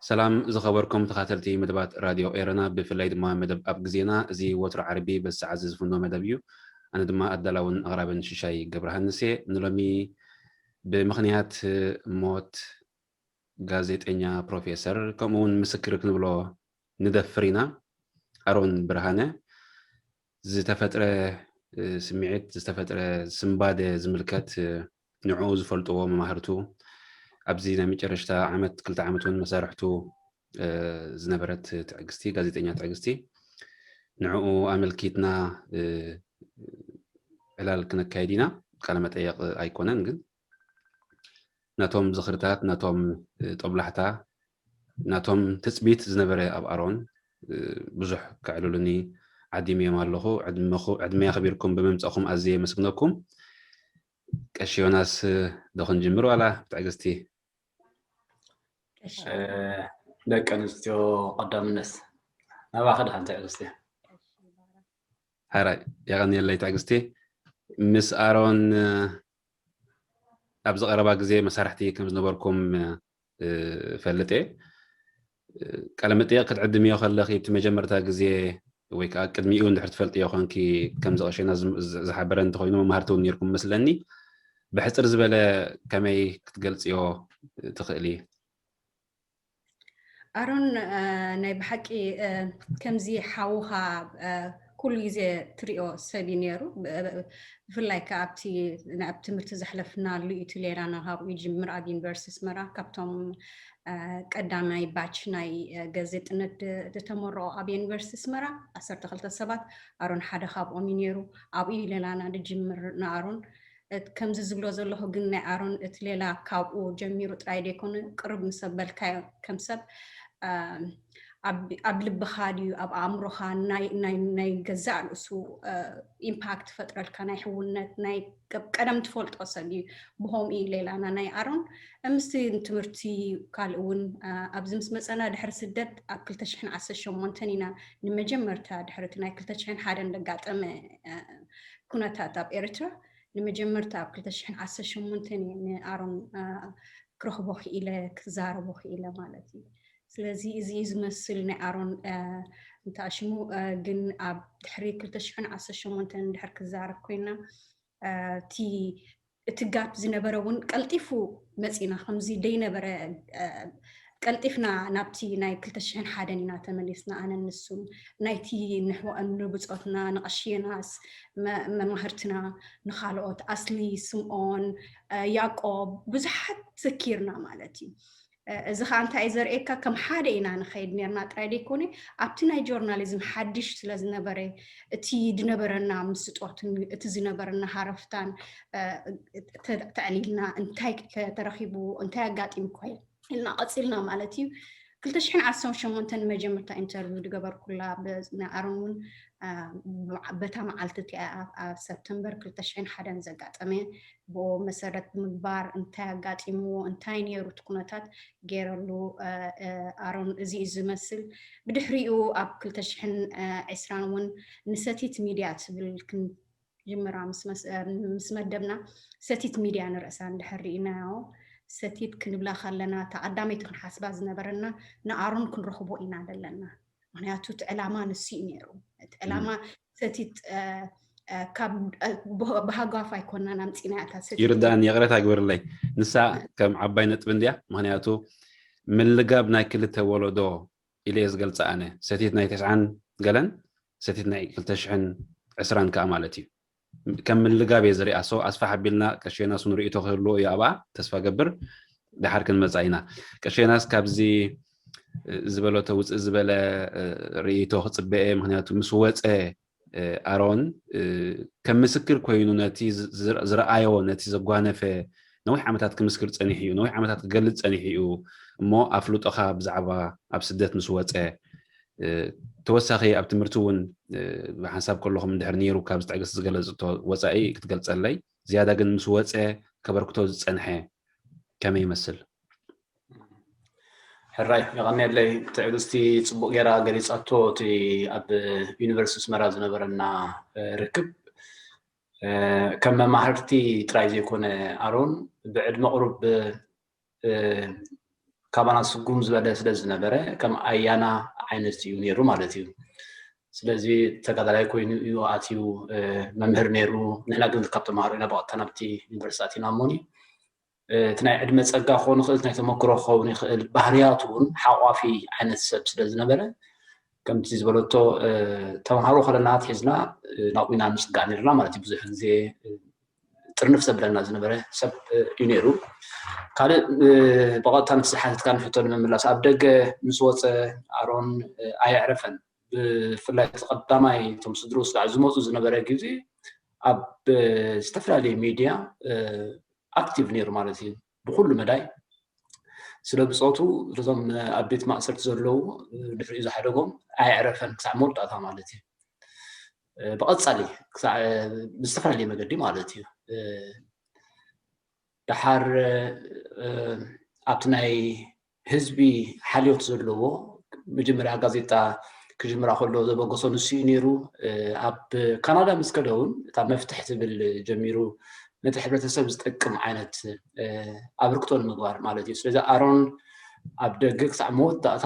ሰላም ዝኸበርኩም ተኻተልቲ መደባት ራድዮ ኤረና፣ ብፍላይ ድማ መደብ ኣብ ግዜና። እዚ ወትሮ ዓርቢ በዚ ሰዓት እዚ ዝፍኖ መደብ እዩ። ኣነ ድማ ኣዳላውን ኣቕራብን ሽሻይ ገብረሃንስ እየ። ንሎሚ ብምኽንያት ሞት ጋዜጠኛ፣ ፕሮፌሰር፣ ከምኡ እውን ምስክር ክንብሎ ንደፍር ኢና። ኣሮን ብርሃነ ዝተፈጥረ፣ እ፣ ስምዒት፣ ዝተፈጥረ ስንባደ ዝምልከት፣ እ፣ ንዕኡ ዝፈልጥዎ መማህርቱ፣ ኣብዚ ናይ መጨረሽታ ዓመት፣ ክልተ ዓመት እውን መሳርሕቱ፣ እ፣ ዝነበረት ትዕግስቲ፣ ጋዜጠኛ ትዕግስቲ፣ ንዕኡ ኣመልኪትና፣ እ፣ ዕላል ክነካይድ ኢና። ቃለ መጠየቕ ኣይኮነን፣ ግን ናቶም ዝኽርታት፣ ናቶም፣ እ፣ ጦብላሕታ፣ ናቶም ትጽቢት ዝነበረ ኣብ ኣሮን፣ እ፣ ብዙሕ ከዕልሉኒ ዓዲመዮም ኣለኹ። ዕድመኹ-፣ ዕድመ ኣኽቢርኩም ብምምጻእኩም ኣዝየ የመስግነኩም። ቀሺ ዮናስ፣ እ፣ ዶ ክንጅምር ዋላ ብትዕግስቲ? ቀሺ። እ፣ ደቂ ኣንስትዮ ቀዳምነት። ናባኺ ድሓን ትዕግስቲ። ሓራይ፣ የቐንየለይ ትዕግስቲ። ምስ ኣሮን፣ እ፣ ኣብዚ ቀረባ ግዜ መሳርሕቲ ከም ዝነበርኩም፣ እ፣ እፈልጥ እየ። እ፣ ቃለ መጠየቕ ክትዕድምዮ ከለኺ፣ እቲ መጀመርታ ግዜ ወይ ከዓ ቅድሚኡ እንድሕር ትፈልጥዮ ኮንኪ፣ ከምዚ ቀሺ ዮናስ ዝም-፣ ዝ-፣ ዝሓበረ እንተኾይኑ፣ መማህርቲ እውን ነይርኩም መስለኒ። ብሕጽር ዝበለ ከመይ ክትገልጽዮ ትኽእሊ? ኣሮን፣ እ፣ ናይ ብሓቂ፣ እ፣ ከምዚ ሓውኻ፣ እ፣ ኩሉ ግዜ ትሪኦ ሰብ እዩ ነይሩ። ብ-፣ ብ-፣ ብፍላይ ከኣ ኣብቲ፣ ን-፣ ኣብ ትምህርቲ ዘሕለፍናሉ እዩ። እቲ ሌላና ካብኡ ይጅምር። ኣብ ዩኒቨርሲቲ ኣስመራ ካብቶም፣ እ፣ ቀዳማይ ባች ናይ፣ እ፣ ጋዜጠነት ድ-፣ ዝተመረቑ ኣብ ዩኒቨርሲቲ ኣስመራ ዓሰርተ ክልተ ሰባት፣ ኣሮን ሓደ ካብኦም እዩ ነይሩ። ኣብኡ እዩ ሌላና ዝጅምር ንኣሮን። እት-፣ ከምዚ ዝብሎ ዘለኹ ግን ናይ ኣሮን እቲ ሌላ ካብኡ ጀሚሩ ጥራይ ደይኮነ፣ ቅርብ ምስ ኣበልካዮ ከም ሰብ፣ ኣም፣ ኣብ፣ ኣብ ልብኻ ድዩ ኣብ ኣእምሮኻ ናይ፣ ናይ፣ ናይ ገዛእ ርእሱ፣ እ፣ ኢምፓክት ፈጥረልካ ናይ ሕውነት ናይ ቀ-፣ ቀደም ትፈልጦ ሰብ እዩ። ብኸምኡ እዩ ሌላና ናይ ኣሮን። ምስቲ ትምህርቲ ካልእ እውን፣ እ፣ ኣብዚ ምስ መጸና ድሕሪ ስደት ኣብ ክልተ ሽሕን ዓሰርተ ሸሞንተን ኢና ንመጀመርታ ድሕሪ እቲ ናይ ክልተ ሽሕን ሓደን ዘጋጠመ፣ እ፣ ኩነታት ኣብ ኤርትራ ንመጀመርታ ኣብ ክልተ ሽሕን ዓሰርተ ሸሞንተን እየ ንኣሮን፣ እ፣ ክረኽቦ ክኢለ፣ ክዛረቦ ክኢለ ማለት እዩ። ስለዚ እዚ እዩ ዝመስል ናይ ኣሮን፣ እ፣ እንተ ሽሙ፣ እ፣ ግን ኣብ ድሕሪ ክልተ ሽሕን ዓሰርተ ሸሞንተን እንድሕር ክዛረብ ኮይና፣ እ፣ እቲ፣ እቲ ጋፕ ዝነበረ እውን ቀልጢፉ መጺና፣ ከምዚ ደይነበረ፣ እ፣ ቀልጢፍና ናብቲ ናይ ክልተ ሽሕን ሓደን ኢና ተመሊስና፣ ኣነን ንሱን። ናይቲ ንሕወ-፣ ንብጾትና፣ ንቐሺ ዮናስ፣ መ-፣ መማህርትና፣ ንኻልኦት፣ ኣስሊ፣ ስምኦን፣ እ፣ ያዕቆብ፣ ብዙሓት ዘኪርና ማለት እዩ። እ፣ እዚ ኸኣ እንታይ እዩ ዘርእየካ? ከም ሓደ ኢና ንኸይድ ኔርና ጥራይ ደይኮነ፣ ኣብቲ ናይ ጆርናሊዝም ሓድሽ ስለ ዝነበረ፣ እቲ ዝነበረና ምስጦትን እቲ ዝነበረና ሃረፍታን፣ እ፣ ተ-፣ ተዕሊልና፣ እንታይ ከ ተረኺቡ፣ እንታይ ኣጋጢምካ ኢልና ቀጺልና ማለት እዩ። ክልተ ሽሕን ዓሰርተ ሸሞንተን መጀመርታ ኢንተርቪው ዝገበርኩላ ብ-፣ ንኣሮን እውን፣ እ፣ በታ መዓልቲ እቲኣ ኣብ፣ ኣብ ሰፕተምበር ክልተ ሽሕን ሓደን ዘጋጠመ፣ ብኡ መሰረት ብምግባር እንታይ ኣጋጢምዎ፣ እንታይ ነይሩ እቲ ኩነታት ገይረሉ፣ እ፣ እ፣ ኣሮን እዚ እዩ ዝመስል። ብድሕሪኡ ኣብ ክልተ ሽሕን ዕስራን እውን ንሰቲት ሚድያ ትብል ክን-፣ ጅምራ ምስ መስ-፣ እ፣ ምስ መደብና ሰቲት ሚድያ ንርእሳ እንድሕር ርኢናዮ፣ ሰቲት ክንብላ ከለና፣ እታ ቀዳመይቲ ክንሓስባ ዝነበረና ንኣሮን ክንረኽቦ ኢና ዘለና። ምኽንያቱ እቲ ዕላማ ንሱ እዩ ነይሩ። እቲ ዕላማ እም። ሰቲት፣ እ፣ እ፣ ካብ፣ እ፣ ብህ-፣ ብሃጓፍ ኣይኮናን ኣምጺና እታ ሰቲት። ይርዳእኒ፣ ይቕረታ ግበርለይ። ንሳ ከም ዓባይ ነጥቢ እንድያ፣ ምኽንያቱ ምልጋብ ናይ ክልተ ወለዶ ኢለ እየ ዝገልጻ ኣነ። ሰቲት ናይ ተስዓን ገለን፣ ሰቲት ናይ ክልተ ሽሕን ዕስራን ከኣ ማለት እዩ። ከም ምልጋብ እየ ዝሪኣ። ሶ፣ ኣስፋሕ ኣቢልና ቀሺ ዮናስ እውን ርእይቶ ክህልዎ እዩ ኣብኣ፣ ተስፋ ገብር። ደሓር ክንመጻ ኢና። ቀሺ ዮናስ ካብዚ፣ እ፣ ዝበለቶ ውፅእ ዝበለ፣ እ፣ ርእይቶ ክጽበ እየ፣ ምኽንያቱ ምስ ወጸ ኣሮን ከም ምስክር ኮይኑ ነቲ ዝረኣዮ፣ ነቲ ዘጓነፈ፣ ነዊሕ ዓመታት ክምስክር ጸኒሑ እዩ፣ ነዊሕ ዓመታት ክገልጽ ጸኒሑ እዩ። እሞ ኣፍልጦኻ ብዛዕባ ኣብ ስደት ምስ ወጸ፣ ተወሳኺ ኣብ ትምህርቲ እውን ብሓንሳብ ከለኹም እንድሕር ነይሩ ካብ ዝትዕግስቲ ዝገለጽቶ ወጻኢ ክትገልጸለይ፣ ዝያዳ ግን ምስ ወጸ ከበርክቶ ዝጸንሐ ከመይ ይመስል? ሕራይ፣ የቐንየለይ። ትዕግስቲ ጽቡቕ ጌራ ገሊጻቶ እቲ ኣብ ዩኒቨርሲቲ ኣስመራ ዝነበረና ርክብ። ከም መማህርቲ ጥራይ ዘይኮነ ኣሮን ብዕድመ ቁሩብ ካባና ስጉም ዝበለ ስለ ዝነበረ ከም ኣያና ዓይነት እዩ ነይሩ ማለት እዩ። ስለዚ ተጋዳላይ ኮይኑ እዩ ኣትዩ መምህር ነይሩ። ንሕና ግን ካብ ተምሃሮ ኢና ብቐጥታ ናብቲ ዩኒቨርሲቲ ኣቲና። እሞኒ እቲ ናይ ዕድመ ጸጋ ክኸውን ይኽእል፣ ናይ ተመክሮ ክኸውን ይኽእል፣ ባህርያቱ እውን ሓቋፊ ዓይነት ሰብ ስለ ዝነበረ ከምቲ ዝበለቶ ተምሃሮ ከለና ኣትሒዝና ናብኡ ኢና ንጽጋዕ ነርና ማለት እዩ። ብዙሕ ግዜ ጥርንፍ ዘብለና ዝነበረ ሰብ እዩ ነይሩ። ካልእ ብቐጥታ ንዝሓተትካ ንሕቶ ንምምላስ ኣብ ደገ ምስ ወፀ ኣሮን ኣየዕረፈን። ብፍላይ እቲ ቀዳማይ እቶም ስድሩ ስጋዕ ዝመፁ ዝነበረ ግዜ ኣብ ዝተፈላለየ ሚድያ ኣክቲቭ ነይሩ ማለት እዩ። ብኩሉ መዳይ ስለ ብፆቱ እቶም ኣብ ቤት ማእሰርቲ ዘለዉ ድሕሪኡ ዝሓደጎም ኣየዕረፈን ክሳዕ መወዳእታ ማለት እዩ። ብቐፃሊ ብዝተፈላለየ መገዲ ማለት እዩ። ደሓር ኣብቲ ናይ ህዝቢ ሓልዮት ዘለዎ መጀመርያ ጋዜጣ ክጅምራ ከሎ ዘበገሶ ንሱ እዩ ነይሩ። ኣብ ካናዳ ምስ ከደ እውን እታ መፍትሕ ትብል ጀሚሩ ነቲ ሕብረተሰብ ዝጠቅም ዓይነት ኣበርክቶ ንምግባር ማለት እዩ። ስለዚ ኣሮን ኣብ ደገ ክሳዕ መወዳእታ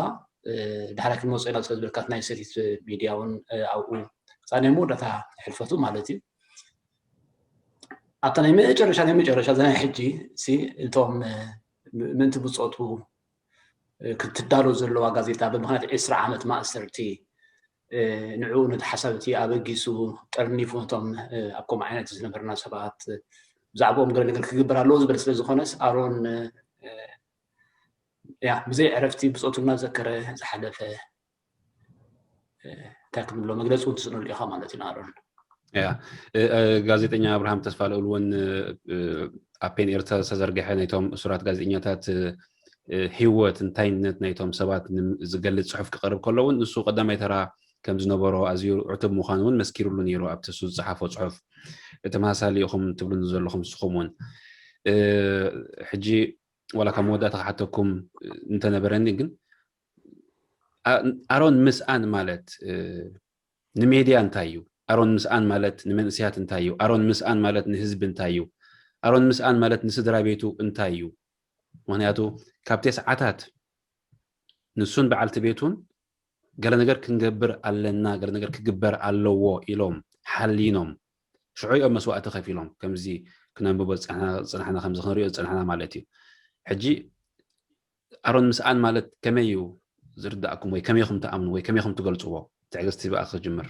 ድሓር ክንመፅኦ ኢና ስለ ዝበልካ ናይ ሰቲት ሚድያ እውን ኣብኡ ክሳዕ ናይ መወዳእታ ሕልፈቱ ማለት እዩ። ኣብታ ናይ መጨረሻ ናይ መጨረሻ ዘናይ ሕጂ እቶም ምእንቲ ብፆቱ ክትዳሎ ዘለዋ ጋዜጣ ብምክንያት ዕስራ ዓመት ማእሰርቲ ንዕኡ ነቲ ሓሳብ እቲ ኣበጊሱ ጠርኒፉ ነቶም ኣብ ከምኡ ዓይነት ዝነበርና ሰባት ብዛዕባኦም ገለ ነገር ክግበር ኣለዎ ዝበል ስለ ዝኾነስ ኣሮን ያ ብዘይ ዕረፍቲ ብፆቱ እናዘከረ ዝሓለፈ እንታይ ክንብሎ መግለፂ እውን ትስእነሉ ኢኻ ማለት እዩ። ንኣሮን ያ ጋዜጠኛ ኣብርሃም ተስፋ ልኡል እውን ኣብ ፔን ኤርትራ ዝተዘርግሐ ናይቶም እሱራት ጋዜጠኛታት ህይወት እንታይነት ናይቶም ሰባት ዝገልጽ ጽሑፍ ክቐርብ ከሎ እውን ንሱ ቀዳማይ ተራ ከም ዝነበሮ ኣዝዩ ዕቱብ ምዃኑ እውን መስኪሩሉ ነይሩ ኣብቲ እሱ ዝጸሓፎ ጽሑፍ። ተመሳሳሊ ኢኹም ትብሉኒ ዘለኹም ንስኹም እውን። ሕጂ ዋላ ካብ መወዳእታ ክሓተኩም እንተነበረኒ ግን ኣሮን ምስኣን ማለት ንሜድያ እንታይ እዩ? ኣሮን ምስኣን ማለት ንመንእሰያት እንታይ እዩ? ኣሮን ምስኣን ማለት ንህዝቢ እንታይ እዩ? ኣሮን ምስኣን ማለት ንስድራ ቤቱ እንታይ እዩ? ምክንያቱ ካብ ቴስዓታት ንሱን በዓልቲ ቤቱን ገለ ነገር ክንገብር ኣለና፣ ገለ ነገር ክግበር ኣለዎ ኢሎም ሓሊኖም ሽዑ እዮም መስዋእቲ ከፊሎም ከምዚ ክነንብቦ ዝጸናሕና ከምዚ ክንሪኦ ዝጸናሕና ማለት እዩ። ሕጂ ኣሮን ምስኣን ማለት ከመይ እዩ ዝርዳእኩም ወይ ከመይ ኢኹም ትኣምኑ ወይ ከመይ ኢኹም ትገልጽዎ? ትዕግስቲ ብኣኺ ክጅምር።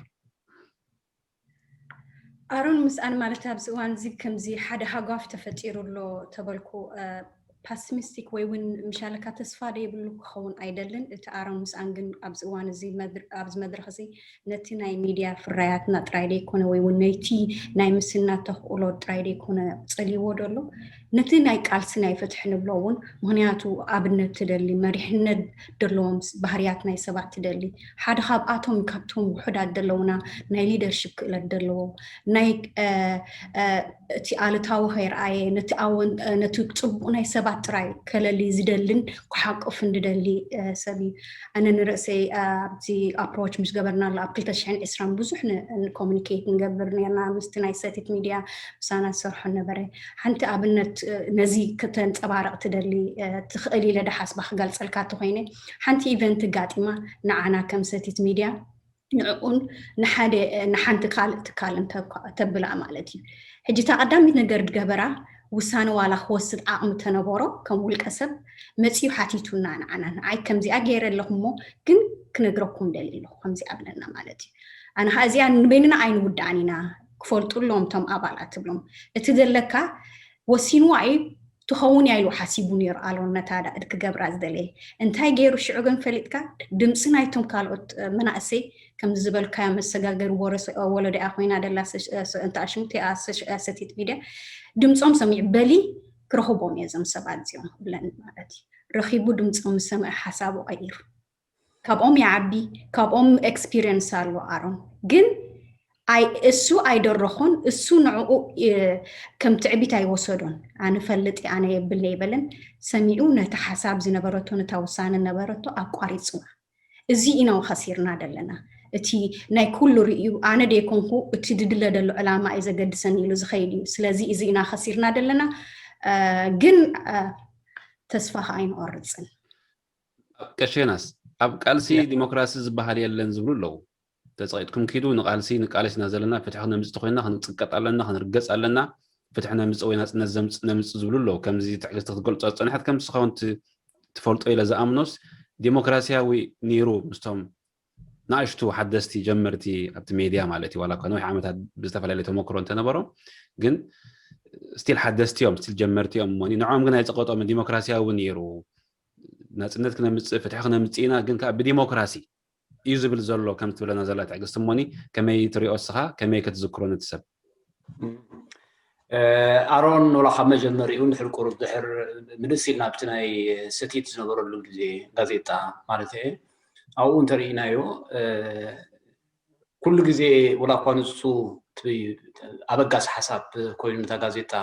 ኣሮን ምስኣን ማለት ኣብዚ እዋን እዚ ከምዚ ሓደ ሃጓፍ ተፈጢሩ ኣሎ ተበልኩ ፓሲሚስቲክ ወይ እውን ምሻለካ ተስፋ ደይብሉ ክኸውን ኣይደልን። እቲ ኣሮን ምስኣን ግን ኣብዚ እዋን እዚ ኣብዚ መድረኽ እዚ ነቲ ናይ ሚድያ ፍራያትና ጥራይ ደይኮነ ወይ እውን ነይቲ ናይ ምስና ተኽእሎ ጥራይ ደይኮነ ጸልይዎ ደሎ ነቲ ናይ ቃልሲ ናይ ፍትሒ ንብሎ እውን ምክንያቱ ኣብነት ትደሊ መሪሕነት ደለዎም ባህርያት ናይ ሰባት ትደሊ ሓደ ካብኣቶም ካብቶም ውሑዳት ደለውና ናይ ሊደርሽፕ ክእለት ደለዎ ናይ እቲ ኣሉታዊ ከይረኣየ ነቲ ኣወን ነቲ ፅቡቅ ናይ ሰባት ጥራይ ከለሊ ዝደልን ክሓቁፍ እንድደሊ ሰብ እዩ። ኣነ ንርእሰይ ኣብዚ ኣፕሮች ምስ ገበርና ኣሎ ኣብ ክልተ ሽሕን ዕስራን ብዙሕ ኮሚኒኬት ንገብር ነርና ምስቲ ናይ ሰቲት ሚድያ ምሳና ዝሰርሖ ነበረ። ሓንቲ ኣብነት ነዚ ክተንፀባረቕ ትደሊ ትኽእል ኢለ ደሓስባ ክገልፀልካ ተኮይነ ሓንቲ ኢቨንት ጋጢማ ንዓና ከም ሰቲት ሚድያ ንዕኡን ንሓደ ንሓንቲ ካልእ ትካል እንተብላ ማለት እዩ። ሕጂ እታ ቀዳሚት ነገር ዝገበራ ውሳነ ዋላ ክወስድ ዓቕሚ ተነበሮ ከም ውልቀ ሰብ መፅዩ ሓቲቱና ንዓና ንዓይ ከምዚኣ ገይረ ኣለኹ እሞ ግን ክነግረኩም ደሊ ኣለኹ ከምዚኣ ብለና ማለት እዩ። ኣነ ከዓ እዚኣ ንበይንና ኣይንውዳእን ኢና ክፈልጡ ኣለዎም እቶም ኣባላት ትብሎም እቲ ዘለካ ወሲንዋ እዩ ትኸውን እያ ኢሉ ሓሲቡ ነይሩ ኣሎ ነታ ዳእድ ክገብራ ዝደለየ እንታይ ገይሩ ሽዑ ግን ፈሊጥካ ድምፂ ናይቶም ካልኦት መናእሰይ ከምዚ ዝበልካዮ መሰጋገሪ ወረስ ወለዶ እያ ኮይና ደላ። እንተ ኣሽሙት እያ ሰቲት ሚድያ ድምፆም ሰሚዕ በሊ ክረኽቦም እየ እዞም ሰባት እዚኦም ክብለኒ ማለት እዩ። ረኺቡ ድምፆም ዝሰምዐ ሓሳቡ ቀይሩ። ካብኦም ይዓቢ፣ ካብኦም ኤክስፒሪየንስ ኣሎ ኣሮን። ግን እሱ ኣይደረኾን። እሱ ንዕኡ ከም ትዕቢት ኣይወሰዶን። ኣነ ፈልጥ ኣነ የብል ኣይበለን። ሰሚዑ ነቲ ሓሳብ ዝነበረቶ ነታ ውሳነ ነበረቶ ኣቋሪፅዋ። እዚ ኢና ከሲርና ደለና። እቲ ናይ ኩሉ ርእዩ ኣነ ደይኮንኩ እቲ ድድለ ደሎ ዕላማ እዩ ዘገድሰኒ ኢሉ ዝኸይድ እዩ። ስለዚ እዚ ኢና ከሲርና ደለና። ግን ተስፋ ከዓ ኣይንቆርፅን። ቀሼናስ ኣብ ቃልሲ ዲሞክራሲ ዝበሃል የለን ዝብሉ ኣለዉ። ተፀቂጥኩም ኪዱ ንቃልሲ ንቃለስ ኢና ዘለና። ፍትሒ ክነምፅእ ተኮይና ክንፅቀጥ ኣለና፣ ክንርገፅ ኣለና። ፍትሒ ነምፅእ ወይ ናፅነት ነምፅእ ዝብሉ ኣለዉ። ከምዚ ትዕግስቲ ክትገልፆ ዝፀንሐት ከም ስኻውን ትፈልጦ ኢለ ዝኣምኖስ ዲሞክራሲያዊ ነይሩ ምስቶም ንኣሽቱ ሓደስቲ ጀመርቲ ኣብቲ ሜድያ ማለት እዩ። ዋላ እኳ ነዊሕ ዓመታት ብዝተፈላለየ ተመክሮ እንተነበሮም ግን ስቲል ሓደስቲ እዮም፣ ስቲል ጀመርቲ እዮም። እሞ ንዕኦም ግን ኣይፀቀጦምን። ዲሞክራሲያዊ ነይሩ ናፅነት ክነምፅእ ፍትሒ ክነምፅእ ኢና ግን ከዓ ብዲሞክራሲ እዩ ዝብል ዘሎ ከም ትብለና ዘላ ትዕግስቲ እሞኒ ከመይ ትሪኦ እስኻ? ከመይ ክትዝክሮ ነቲ ሰብ? ኣሮን ወላ ካብ መጀመሪኡ እንድሕር ቁሩብ ድሕር ምልስ ኢልና ኣብቲ ናይ ሰቲት ዝነበረሉ ግዜ ጋዜጣ ማለት እየ ኣብኡ እንተርኢናዮ ኩሉ ግዜ ወላ እኳ ንሱ ኣበጋስ ሓሳብ ኮይኑ ነታ ጋዜጣ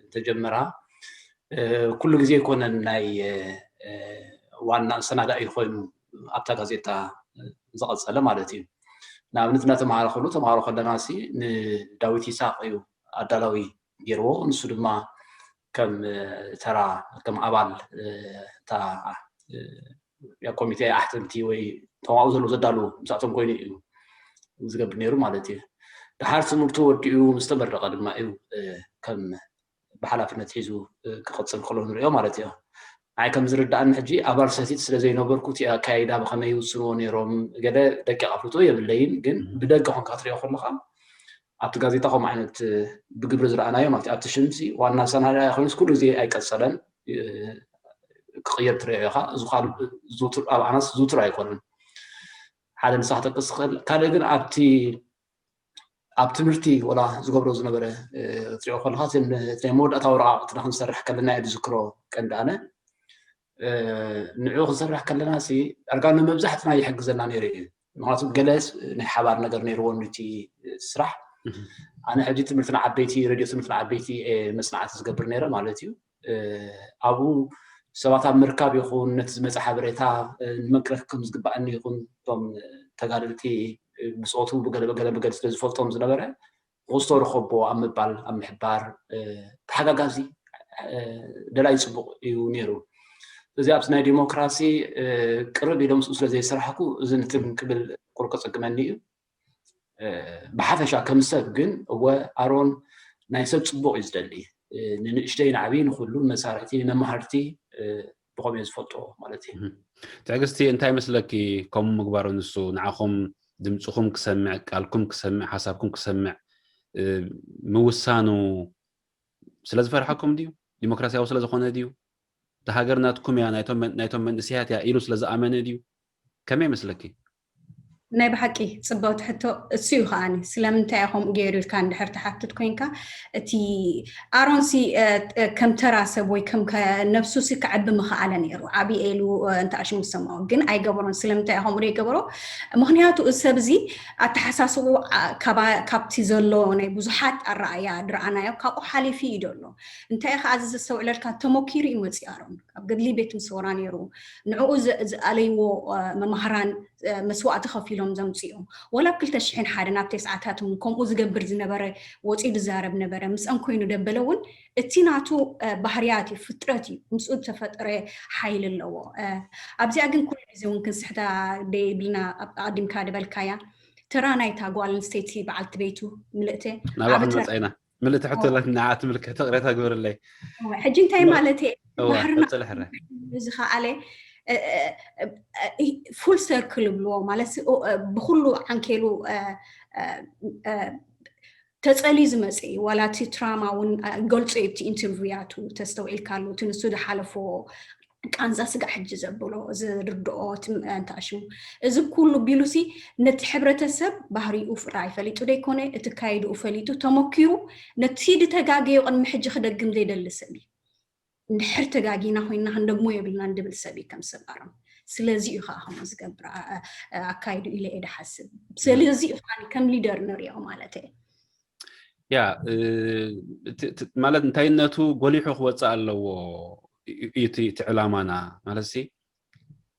እንተጀመራ ኩሉ ግዜ ኣይኮነን ናይ ዋና ኣሰናዳኢ ኮይኑ ኣብታ ጋዜጣ ዝቐፀለ ማለት እዩ። ንኣብነት እናተምሃረ ከሎ ተምሃሮ ከለና ሲ ንዳዊት ይስሓቅ እዩ ኣዳላዊ ገይርዎ። ንሱ ድማ ከም ተራ ከም ኣባል እታ ኮሚቴ ኣሕተምቲ ወይ ተማኡ ዘለዉ ዘዳሉ ምስኣቶም ኮይኑ እዩ ዝገብር ነይሩ ማለት እዩ። ድሓር ትምህርቱ ወዲኡ ምስ ተመረቐ ድማ እዩ ከም ብሓላፍነት ሒዙ ክቐፅል ከሎ ንሪኦ ማለት እዩ። ኣይ ከም ዝርዳእኒ ሕጂ ኣባል ሰቲት ስለ ዘይነበርኩ እቲ ኣካይዳ ብኸመይ ይውስንዎ ነይሮም ገለ ደቂቕ ኣፍልጦ የብለይን፣ ግን ብደገ ኮንካ ትሪኦ ከለኻ ኣብቲ ጋዜጣ ከምኡ ዓይነት ብግብሪ ዝረኣናዮ ማለት ኣብቲ ሽምሲ ዋና ኣሰናዳኢ ኮይኑስ ኩሉ ግዜ ኣይቀፀለን ክቕየር ትሪኦ ኢኻ። እዚ ኣብ ኣናስ ዝውትር ኣይኮነን። ሓደ ንሳ ክጠቅስ ዝኽእል ካልእ ግን ኣብቲ ኣብ ትምህርቲ ወላ ዝገብሮ ዝነበረ ትሪኦ ከለካ ናይ መወዳእታ ወረቃቅትና ክንሰርሕ ከለና እየ ዝዝክሮ ቀንዲ ኣነ ንዕኡ ክንሰርሕ ከለና ዳርጋ ንመብዛሕትና ይሕግዘና ነይሩ እዩ። ምክንያቱ ገለ ናይ ሓባር ነገር ነይርዎ ንቲ ስራሕ ኣነ ሕጂ ትምህርቲ ንዓበይቲ ሬድዮ ትምህርቲ ንዓበይቲ መፅናዕቲ ዝገብር ነይረ ማለት እዩ። ኣብኡ ሰባት ኣብ ምርካብ ይኹን ነቲ ዝመፀ ሓበሬታ ንመቅረፍ ከም ዝግባኣኒ ይኹን እቶም ተጋደልቲ ብፆቱ ብገለ ብገለ ብገለ ስለ ዝፈልጦም ዝነበረ ክስቶ ርኸቦ ኣብ ምባል ኣብ ምሕባር ተሓጋጋዚ ደላይ ፅቡቅ እዩ ነይሩ። እዚ ኣብዚ ናይ ዲሞክራሲ ቅርብ ኢሎም ስኡ ስለ ዘይሰራሕኩ እዚ ንትም ክብል ቁርቆ ፀግመኒ እዩ። ብሓፈሻ ከም ሰብ ግን እወ ኣሮን ናይ ሰብ ፅቡቅ እዩ ዝደሊ። ንንእሽተይ ንዓብይ ንኩሉ ንመሳርሕቲ ንመምሃርቲ ብኸምኡ ዝፈልጦ ማለት እዩ። ትዕግስቲ እንታይ መስለኪ ከምኡ ምግባሩ ንሱ ንዓኹም ድምፅኹም ክሰምዕ ቃልኩም ክሰምዕ ሓሳብኩም ክሰምዕ ምውሳኑ ስለ ዝፈርሓኩም ድዩ? ዲሞክራሲያዊ ስለ ዝኾነ ድዩ? እታ ሃገር ናትኩም እያ ናይቶም መንእስያት እያ ኢሉ ስለ ዝኣመነ ድዩ? ከመይ መስለኪ? ናይ ብሓቂ ፅብቕቲ ሕቶ እሱ እዩ ከዓኒ ስለምንታይ እያ ከምኡ ገይሩ ኢልካ እንድሕር ትሓትት ኮይንካ እቲ ኣሮንሲ ከም ተራ ሰብ ወይ ከም ነብሱሲ ክዕቢ ምኽኣለ ነይሩ ዓብየ ኢሉ እንተ ኣሽሙ ዝሰምዖ ግን ኣይገበሮን ስለምንታይ እያ ከምኡ ዘይገበሮ ምክንያቱ እዚ ሰብ እዚ ኣተሓሳስቡ ካብቲ ዘሎ ናይ ብዙሓት ኣረኣያ ድረኣናዮ ካብኡ ሓሊፉ እዩ ዘሎ እንታይ ከዓ እዚ ዘስተውዕለልካ ተመኪሩ እዩ መፅኡ ኣሮን ኣብ ገድሊ ቤት ምሰውራ ነይሩ ንዕኡ ዝኣለይዎ መማህራን መስዋእቲ ከፊሎም ዘምፅኡ ወላ ኣብ ክልተ ሽሕን ሓደን ኣብ ተስዓታት እውን ከምኡ ዝገብር ዝነበረ ወፂኡ ዝዛረብ ነበረ ምስአን ኮይኑ ደበለ እውን እቲ ናቱ ባህርያት እዩ ፍጥረት እዩ ምስኡ ዝተፈጠረ ሓይሊ ኣለዎ ኣብዚኣ ግን ኩሉ ግዜ እውን ክንስሕታ ደይብልና ኣቀዲምካ ድበልካያ ተራ ናይታ ጓል ኣንስተይቲ በዓልቲ ቤቱ ምልእተ ናባኹም መፃኢና ምልእቲ ሕቶ ላት ንዓ ትምልከት ቅሬታ ግበርለይ ሕጂ እንታይ ማለት እየ ባህርና ዝኸኣለ ፉል ሰርክል ይብልዎ ማለት ብኩሉ ዓንኬሉ ተፀልዩ ዝመፀ እዩ ዋላ እቲ ትራማ እውን ገልፆ እዩ እቲ ኢንተርቪውያቱ ተስተውዒልካሉ እቲ ንሱ ዝሓለፎ ቃንዛ ስጋዕ ሕጂ ዘብሎ ዝርድኦ ትም- እንታሽሙ እዚ ኩሉ ቢሉሲ ነቲ ሕብረተሰብ ባህሪኡ ፍራይ ፈሊጡ ደይኮነ እቲ ካይድኡ ፈሊጡ ተመኪሩ ነቲ ድተጋገዮ ቅድሚ ሕጂ ክደግም ዘይደሊ ሰብ እዩ። እንድሕር ተጋጊና ኮይና ክንደግሞ የብልና እንድብል ሰብ እዩ ከም ሰብ ኣሮን። ስለዚ እዩ ከዓ ከምኡ ዝገብር ኣ- ኣ- ኣካይዱ ኢለ እየ ድሓስብ። ስለዚ እዩ ከዓ ከም ሊደር ንሪኦ ማለት እየ። ያ እ፣ እቲ- እቲ- ማለት እንታይነቱ ጎሊሑ ክወፅእ ኣለዎ እዩ እቲ እቲ ዕላማና ማለት ሲ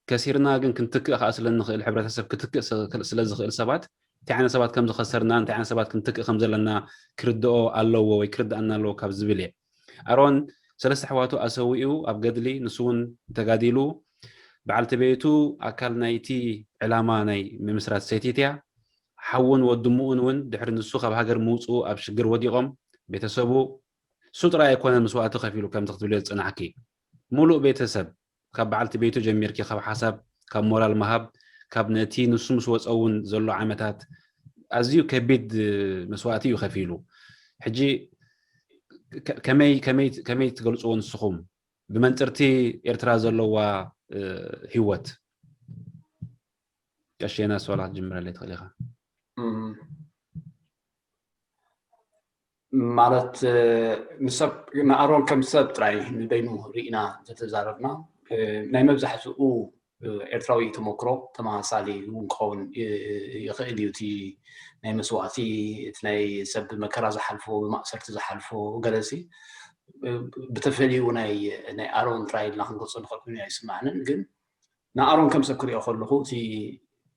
ከሲርና ግን ክንትክእ ከዓ ስለንኽእል ሕብረተሰብ ክትክእ ስ- ስለ ዝኽእል ሰባት እንታይ ዓይነት ሰባት ከም ዝኸሰርና እንታይ ዓይነት ሰባት ክንትክእ ከም ዘለና ክርድኦ ኣለዎ ወይ ክርድኣና ኣለዎ ካብ ዝብል እየ። ኣሮን ሰለስተ ኣሕዋቱ ኣሰዊኡ ኣብ ገድሊ ንሱ እውን ተጋዲሉ በዓልቲ ቤቱ ኣካል ናይቲ ዕላማ ናይ ምምስራት ሰቲት እያ። ሓውን ወዲ ሙኡን እውን ድሕሪ ንሱ ካብ ሃገር ምውፅኡ ኣብ ሽግር ወዲቖም ቤተሰቡ እሱ ጥራይ ኣይኮነን መስዋእቲ ከፊሉ ከምቲ ክትብልዮ ዝፀናሕኪ ሙሉእ ቤተሰብ ካብ በዓልቲ ቤቱ ጀሚርኪ ካብ ሓሳብ ካብ ሞራል ምሃብ ካብ ነቲ ንሱ ምስ ወፀ እውን ዘሎ ዓመታት ኣዝዩ ከቢድ መስዋእቲ እዩ ከፊሉ። ሕጂ ከ- ከመይ ከመይ ከመይ ትገልፅዎ ንስኹም ብመንፅርቲ ኤርትራ ዘለዋ እ፣ ህይወት ቀሸና ሶላት ጅምረለይ ትኽእል ኢኻ። ማለት ንሰብ ንኣሮን ከም ሰብ ጥራይ ንበይኑ ርኢና እንተተዛረብና ናይ መብዛሕትኡ ኤርትራዊ ተመክሮ ተመሳሳሊ እውን ክኸውን ይኽእል እዩ። እቲ ናይ መስዋእቲ እቲ ናይ ሰብ ብመከራ ዝሓልፎ ብማእሰርቲ ዝሓልፎ ገለሲ ብተፈሊኡ ናይ ኣሮን ጥራይ ኢልና ክንገልፆ ንኽእል ኮይኑ ኣይስማዕንን። ግን ንኣሮን ከም ሰብ ክሪኦ ከለኹ እቲ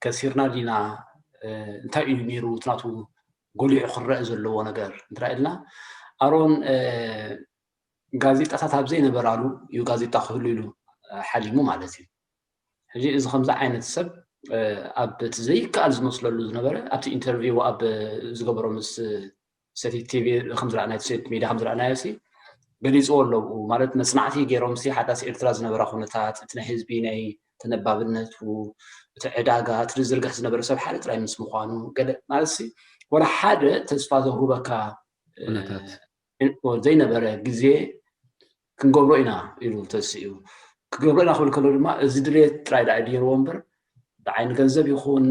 ከሲርና ዲና እንታይ እዩ ነይሩ እቲ ናቱ ጎሊሑ ክረአ ዘለዎ ነገር እንተራእልና ኣሮን ጋዜጣታት ኣብ ዘይነበራሉ እዩ ጋዜጣ ክህሉ ኢሉ ሓሊሙ ማለት እዩ። ሕጂ እዚ ከምዚ ዓይነት ሰብ ኣብ እቲ ዘይከኣል ዝመስለሉ ዝነበረ ኣብቲ ኢንተርቪው ኣብ ዝገበሮ ምስ ሰቲት ቲቪ ከምዝረኣናዮ ሰቲት ሚድያ ከምዝረኣናዮ ሲ ገሊፅዎ ኣለዉ ማለት መፅናዕቲ ገይሮም ሲ ሓዳስ ኤርትራ ዝነበራ ኩነታት እቲ ናይ ህዝቢ ናይ ተነባብነቱ እቲ ዕዳጋ እቲ ዝዝርግሕ ዝነበረ ሰብ ሓደ ጥራይ ምስ ምዃኑ ገለ ማለት ሲ ወላ ሓደ ተስፋ ዘውህበካ ኩነታት ዘይነበረ ግዜ ክንገብሮ ኢና ኢሉ ተሲኡ ክገብሮ ኢና ክብል ከሎ ድማ እዚ ድሌት ጥራይ ዳ ገይርዎ እምበር ብዓይኒ ገንዘብ ይኹን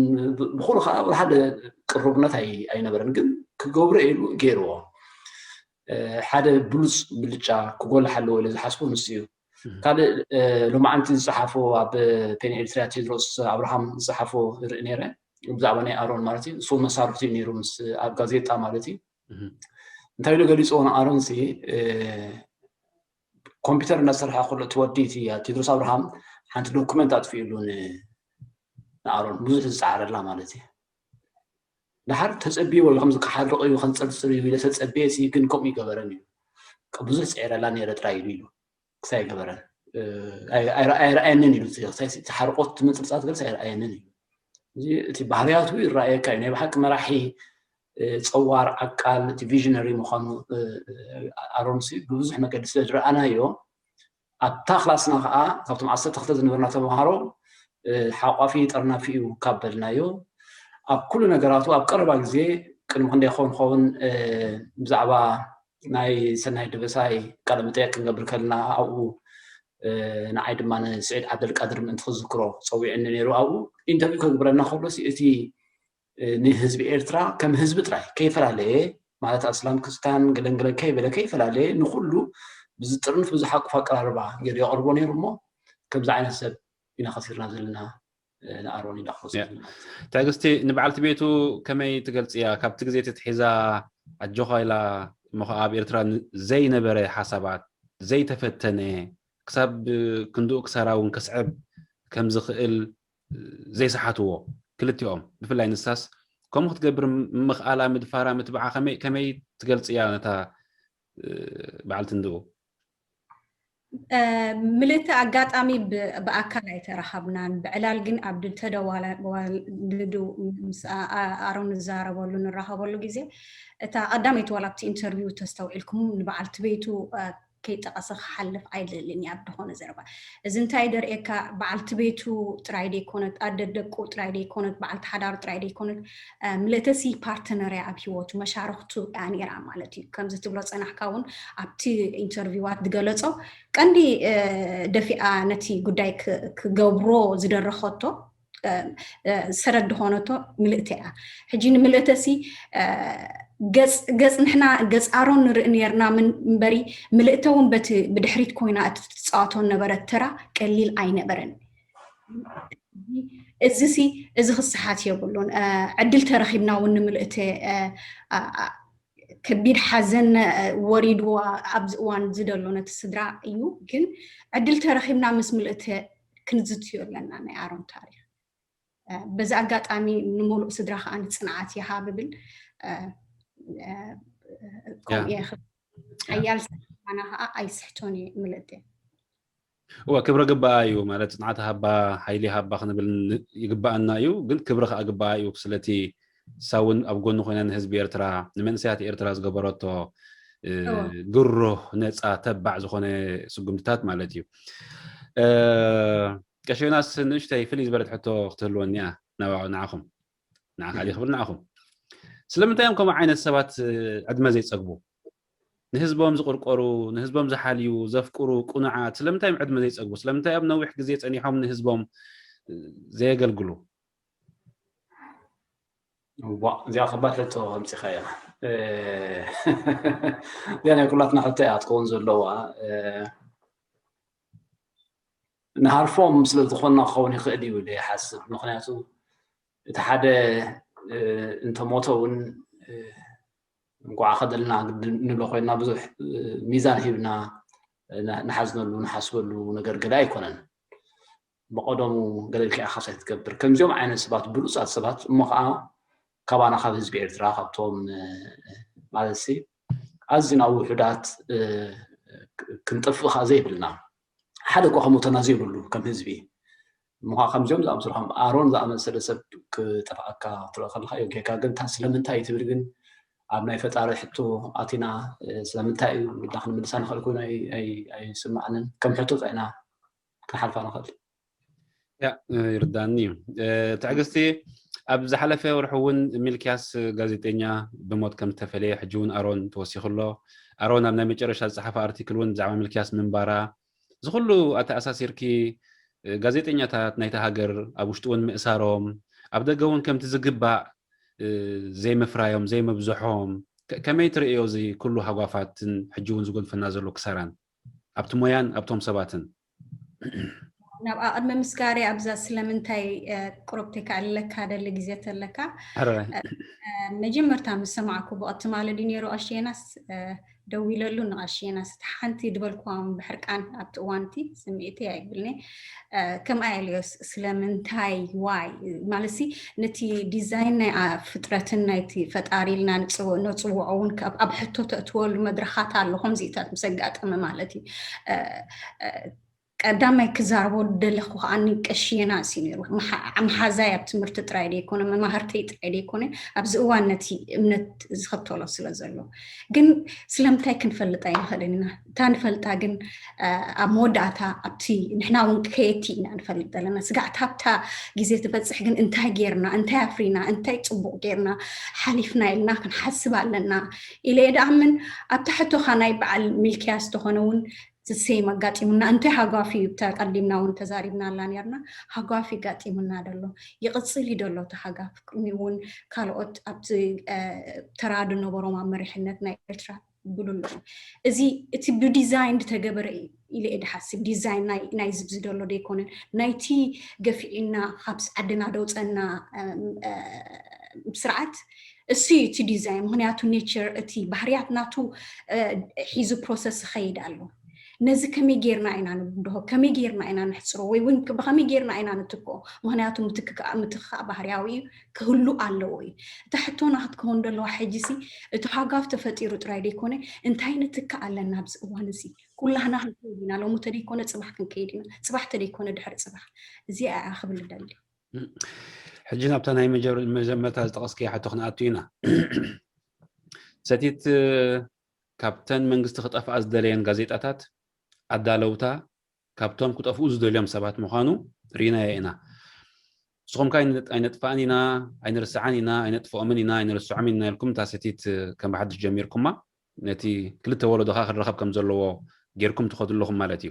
ብኩሉ ከዓ ሓደ ቅሩብነት ኣይነበረን ግን ክገብሮ ኢሉ ገይርዎ። ሓደ ብሉፅ ብልጫ ክጎልሕ ኣለዎ ኢለ ዝሓስቦ ንሱ እዩ። ካልእ ሎማዓንቲ ዝፀሓፎ ኣብ ፔን ኤርትራ ቴድሮስ ኣብርሃም ዝፀሓፎ ርኢ ነይረ ብዛዕባ ናይ ኣሮን ማለት እዩ። እሱ መሳርሕቲ እዩ ነይሩ ምስ ኣብ ጋዜጣ ማለት እዩ። እንታይ ኢሉ ገሊፅዎ ንኣሮን ሲ ኮምፒውተር እናሰርሐ ከሎ እቲ ወዲ እቲ ቴድሮስ ኣብርሃም ሓንቲ ዶኩመንት ኣጥፊኡሉ ንኣሮን ብዙሕ ዝፀዓረላ ማለት እዩ። ድሓር ተፀቢዎ እዩ ከምዚ ክሓርቕ እዩ ከንፀርፅር እዩ ኢለ ተፀቢየ ሲ ግን ከምኡ ይገበረን እዩ ብዙሕ ፅዒረላ ነይረ ጥራይ ኢሉ ኢሉ ክሳይ ገበረን ኣይረኣየንን ኢሉ ሓርቆት ምንፅርፃት ገልስ ኣይረኣየንን እዩ። እዚ እቲ ባህርያቱ ይረኣየካ እዩ ናይ ብሓቂ መራሒ ፀዋር ዓቃል እቲ ቪዥነሪ ምዃኑ ኣሮንሲ ብብዙሕ መገዲ ስለ ዝረኣናዮ ኣብታ ክላስና ከዓ ካብቶም ዓሰርተ ክልተ ዝነበርና ተምሃሮ ሓቋፊ ጠርናፊ እዩ ካብ በልናዮ ኣብ ኩሉ ነገራቱ ኣብ ቀረባ ግዜ ቅድሚ ክንደይ ክኸውን ክኸውን ብዛዕባ ናይ ሰናይ ደበሳይ ቃለ መጠየቅ ክንገብር ከለና ኣብኡ ንዓይ ድማ ንስዒድ ዓብደልቃድር ምእንቲ ክዝክሮ ፀዊዕኒ ነይሩ ኣብኡ ኢንተርቪው ከግብረና ከሎ እቲ ንህዝቢ ኤርትራ ከም ህዝቢ ጥራይ ከይፈላለየ ማለት ኣስላም ክርስታን ገለንገለ ከይበለ ከይፈላለየ ንኩሉ ብዝጥርንፍ ብዝሓቁፍ ኣቀራርባ ገይሩ የቕርቦ ነይሩ እሞ ከምዚ ዓይነት ሰብ ኢና ከሲርና ዘለና ንኣሮን ኢና ክወስድ ትዕግስቲ ንበዓልቲ ቤቱ ከመይ ትገልፅያ ካብቲ ግዜ ትትሒዛ ኣጆኻ ኢላ እሞ ከዓ ኣብ ኤርትራ ዘይነበረ ሓሳባት ዘይተፈተነ ክሳብ ክንድኡ ክሳራ እውን ክስዕብ ከም ዝኽእል ዘይሰሓትዎ ክልቲኦም ብፍላይ ንሳስ ከምኡ ክትገብር ምኽኣላ ምድፋራ ምትብዓ ከመይ ትገልፅያ ነታ በዓልቲ እንድኡ ምልእቲ ኣጋጣሚ ብኣካል ኣይተራኸብናን ብዕላል ግን ኣብ ተደዋላ ምስ ኣሮን ንዛረበሉ ንራኸበሉ ግዜ እታ ቀዳመይቲ ዋላ ኣብቲ ኢንተርቪው ተስተውዒልኩም ንበዓልቲ ቤቱ ከይጠቐሰ ክሓልፍ ኣይደልን እየ ኣብ ዝኾነ ዘረባ። እዚ እንታይ ደርእየካ? በዓልቲ ቤቱ ጥራይ ደይኮነት፣ ኣደ ደቁ ጥራይ ደይኮነት፣ በዓልቲ ሓዳሩ ጥራይ ደይኮነት፣ ምልእተሲ ፓርትነር እያ ኣብ ህይወቱ፣ መሻርክቱ እያ ነይራ ማለት እዩ። ከምዚ ትብሎ ጸናሕካ እውን ኣብቲ ኢንተርቪዋት ዝገለጾ ቀንዲ ደፊኣ ነቲ ጉዳይ ክገብሮ ዝደረኸቶ ሰረት ዝኾነቶ ምልእተ እያ። ሕጂ ንምልእተ ሲ ገጽ ንሕና ገጽ ኣሮን ንርኢ ነርና እምበሪ ምልእተ እውን በቲ ብድሕሪት ኮይና እቲ ትጻወቶ ነበረት ተራ ቀሊል ኣይነበረን። እዚ ሲ እዚ ክሰሓት የብሉን። ዕድል ተረኺብና እውን ንምልእተ ከቢድ ሓዘን ወሪድዋ ኣብዚ እዋን እዚ ዘሎ ነቲ ስድራ እዩ። ግን ዕድል ተረኺብና ምስ ምልእተ ክንዝትዮ ኣለና ናይ ኣሮን ታሪኽ። በዚ ኣጋጣሚ ንምሉእ ስድራ ከዓ ንፅንዓት ይሃብ ብል። ከምኡ ሓያል ሰማና ከዓ ኣይስሕቶን እየ ምልእተ። እወ ክብሪ ግባኣ እዩ ማለት ፅንዓት ሃባ ሓይሊ ሃባ ክንብል ይግባኣና እዩ። ግን ክብሪ ከዓ ግባኣ እዩ ስለቲ ሳውን ኣብ ጎኒ ኮይና ንህዝቢ ኤርትራ ንመንእሰያት ኤርትራ ዝገበረቶ ግሩህ ነፃ ተባዕ ዝኾነ ስጉምትታት ማለት እዩ። ቀሸናስ ንእሽተይ ፍልይ ዝበለት ሕቶ ክትህልወኒ እያ ናባዑ ንዓኹም ንዓኻ ድየ ክብል ንዓኹም ስለምንታይ እዮም ከምኡ ዓይነት ሰባት ዕድመ ዘይፀግቡ ንህዝቦም ዝቕርቆሩ ንህዝቦም ዝሓልዩ ዘፍቅሩ ቁኑዓት ስለምንታይ እዮም ዕድመ ዘይፀግቡ ስለምንታይ እዮም ነዊሕ ግዜ ፀኒሖም ንህዝቦም ዘየገልግሉ እዚኣ ከባድ ሕቶ ኣምፂኻያ እዚኣ ናይ ኩላትና ሕቶ እያ ትኸውን ዘለዋ ንሃርፎም ስለ ዝኾንና ክኸውን ይኽእል እዩ ኢለ ይሓስብ ምክንያቱ እቲ ሓደ እንተሞተ እውን እንኳዓ ከደልና ንብሎ ኮይና ብዙሕ ሚዛን ሂብና ንሓዝነሉ ንሓስበሉ ነገር ገለ ኣይኮነን ብቀደሙ ገለ ኢልካ ኢኻ ሳይ ትገብር ከምዚኦም ዓይነት ሰባት ብሉፃት ሰባት እሞ ከዓ ካባና ካብ ህዝቢ ኤርትራ ካብቶም ማለት ኣዝና ውሑዳት ክንጠፍእ ከዓ ዘይብልና ሓደ እኳ ከሞተና ዘይብሉ ከም ህዝቢ ምኳ ከምዚኦም ዝኣምስሉ ከም ኣሮን ዝኣመሰለ ሰብ ክጠፍኣካ ክትርኢ ከለካ እዮም ጌርካ ግን እታ ስለምንታይ ትብል ግን ኣብ ናይ ፈጣሪ ሕቶ ኣቲና ስለምንታይ እዩ ኢልና ክንምልሳ ንኽእል ኮይኑ ኣይስማዕንን ከም ሕቶ ፃኢና ክንሓልፋ ንኽእል ያ ይርዳኒ እዩ ትዕግስቲ ኣብ ዝሓለፈ ወርሒ እውን ሚልክያስ ጋዜጠኛ ብሞት ከም ዝተፈለየ ሕጂ እውን ኣሮን ተወሲኹ ኣሎ ኣሮን ኣብ ናይ መጨረሻ ዝፀሓፈ ኣርቲክል እውን ብዛዕባ ሚልክያስ ምንባራ ዝኩሉ ኣተኣሳሲርኪ ጋዜጠኛታት ናይታ ሃገር ኣብ ውሽጢ እውን ምእሳሮም ኣብ ደገ እውን ከምቲ ዝግባእ ዘይምፍራዮም ዘይምብዝሖም ከመይ ትርእዮ እዚ ኩሉ ሃጓፋትን ሕጂ እውን ዝጎንፈና ዘሎ ክሳራን ኣብቲ ሞያን ኣብቶም ሰባትን ናብኣ ቅድሚ ምስጋሪ ኣብዛ ስለምንታይ ቁሩብ ተካእልለካ ደሊ ግዜ ተለካ መጀመርታ ምስ ሰማዕኩ ብቐቲ ማለዲ ነይሩ ኣሽየናስ ደው ኢለሉ ንቐሽየናስ እቲ ሓንቲ ድበልኩዋ ብሕርቃን ኣብቲ እዋንቲ ስምዒተይ ኣይብልኒ ከምኣ ኢለዮ ስለምንታይ ዋይ ማለትሲ ነቲ ዲዛይን ናይ ፍጥረትን ናይቲ ፈጣሪ ኢልና ነፅውዖ እውን ኣብ ሕቶ ተእትወሉ መድረኻት ኣሎ ከምዚኢታት ምስ ኣጋጠመ ማለት እዩ ቀዳማይ ክዛረቦ ደለኹ ከዓ ቀሽየናስ እዩ ነይሩ መሓዛይ ኣብ ትምህርቲ ጥራይ ደይኮነ መማህርተይ ጥራይ ደይኮነ ኣብዚ እዋን ነቲ እምነት ዝኸተሎ ስለ ዘሎ ግን ስለምንታይ ክንፈልጣ ይንኽእልን ኢና እታ ንፈልጣ ግን ኣብ መወዳእታ ኣብቲ ንሕና እውን ከየቲ ኢና ንፈልጥ ዘለና ስጋዕታ ኣብታ ግዜ ትበፅሕ ግን እንታይ ጌርና እንታይ ኣፍሪና እንታይ ፅቡቅ ጌርና ሓሊፍና ኢልና ክንሓስብ ኣለና ኢለ የድኣምን ኣብታ ሕቶኻ ናይ በዓል ሚልክያስ ተኾነ እውን ዝሴም ኣጋጢሙና እንታይ ሃጓፍ እዩ ተቀዲምና እውን ተዛሪብና ኣላ ነርና ሃጓፍ ይጋጢሙና ደሎ ይቅፅል እዩ ደሎ እቲ ሃጋፍ ቅድሚ እውን ካልኦት ኣብቲ ተራ ድነበሮም ኣብ መሪሕነት ናይ ኤርትራ ብሉ ኣለዉ እዚ እቲ ብዲዛይን ዝተገበረ ኢለ እየ ድሓስብ ዲዛይን ናይ ዝብዚ ደሎ ደይኮነን ናይቲ ገፊዕና ካብ ዓድና ደውፀና ስርዓት እሱ እዩ እቲ ዲዛይን ምክንያቱ ኔቸር እቲ ባህርያት ናቱ ሒዙ ፕሮሰስ ይኸይድ ኣሎ ነዚ ከመይ ጌርና ኢና ንብድሆ ከመይ ጌርና ኢና ንሕፅሮ ወይ እውን ብከመይ ጌርና ኢና ንትክኦ ምክንያቱ ምትክካእ ባህርያዊ እዩ ክህሉ ኣለዎ እዩ እታ ሕቶና ክትከውን ዘለዋ ሕጂ ሲ እቲ ሃጋፍ ተፈጢሩ ጥራይ ደይኮነ እንታይ ንትክእ ኣለና ኣብዚ እዋን እዚ ኩላህና ክንከይድ ኢና ሎሚ ተደይኮነ ፅባሕ ክንከይድ ኢና ፅባሕ ተደይኮነ ድሕሪ ፅባሕ እዚኣ እያ ክብል ደሊ ሕጂ ናብታ ናይ መጀመርታ ዝጠቐስከያ ሕቶ ክንኣቱ ኢና ሰቲት ካብተን መንግስቲ ክጠፍኣ ዝደለየን ጋዜጣታት ኣዳለውታ ካብቶም ክጠፍኡ ዝደልዮም ሰባት ምዃኑ ርኢናዮ ኢና። ንስኹም ከ ኣይነ- ኣይነጥፋእን ኢና፣ ኣይንርስዓን ኢና፣ ኣይነጥፍኦምን ኢና፣ ኣይንርስዖምን ኢና ኢልኩም እታ ሰቲት ከም ብሓድሽ ጀሚርኩማ፣ ነቲ ክልተ ወለዶኻ ክረኸብ ከም ዘለዎ ጌርኩም ትኸዱ ኣለኹም ማለት እዩ።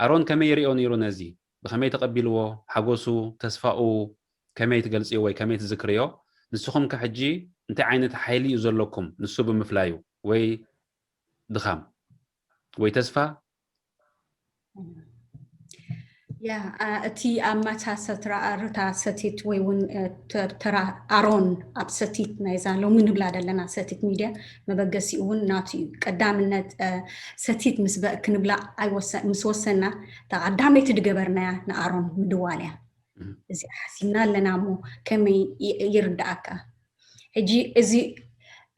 ኣሮን ከመይ ይሪኦ ነይሩ ነዚ? ብኸመይ ተቐቢልዎ? ሓጎሱ፣ ተስፋኡ ከመይ ትገልጽዮ ወይ ከመይ ትዝክርዮ? ንስኹም ከ ሕጂ እንታይ ዓይነት ሓይሊ እዩ ዘለኩም ንሱ ብምፍላዩ? ወይ ድኻም ወይ ተስፋ? ያ አ፣ እቲ ኣብ ማታ ሰትራ ርታ ሰቲት ወይ እውን እ፣ ተ- ተራ ኣሮን ኣብ ሰቲት ናይዛ ሎሚ ንብላ ዘለና ሰቲት ሚድያ መበገሲኡ እውን ናቱ እዩ። ቀዳምነት እ፣ ሰቲት ምስ በ- ክንብላ ኣይወሰ- ምስ ወሰና እታ ቀዳመይቲ ዝገበርናያ ንኣሮን ምድዋል እያ። እም። እዚኣ ሓሲብና ኣለና እሞ ከመይ ይ- ይርዳኣካ? ሕጂ እዚ